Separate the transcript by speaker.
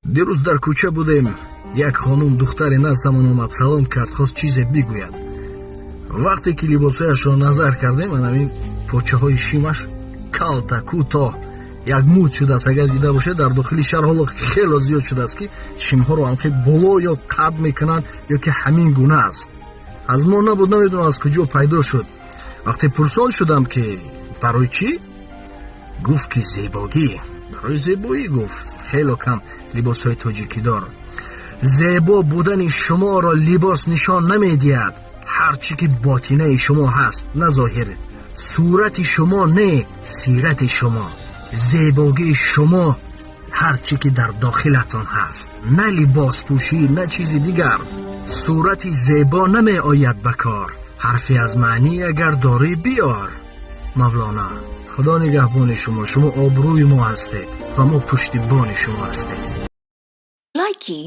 Speaker 1: Дирӯз дар кӯча будем, як хонум, духтари наздамон омад, салом кард, хост чизе бигӯяд. Вақте ки либосҳояшро назар кардем, анамин почаҳои шимаш калта, кӯтоҳ, як муд шудааст. Агар дида бошед, дар дохили шаҳр ҳоло хело зиёд шудааст, ки шимҳоро ҳамхе боло ё қад мекунанд, ё ки ҳамин гуна аст. Аз мо набуд, намедонам, аз куҷо пайдо шуд. Вақте пурсон шудам, ки барои чӣ, гуфт, ки зебогӣ, барои зебоӣ. Гуфт, хело кам либосҳои тоҷикидор. Зебо будани шуморо либос нишон намедиҳад, ҳар чӣ ки ботинаи шумо ҳаст, на зоҳир. Сурати шумо не, сирати шумо, зебогии шумо ҳар чӣ ки дар дохилатон ҳаст, на либоспӯшӣ, на чизи дигар. Сурати зебо намеояд ба кор, ҳарфе аз маънӣ агар дорӣ, биёр. Мавлона. Худо нигаҳбони шумо. Шумо обрӯи мо ҳастед ва мо пуштибони шумо ҳастем.
Speaker 2: Likey.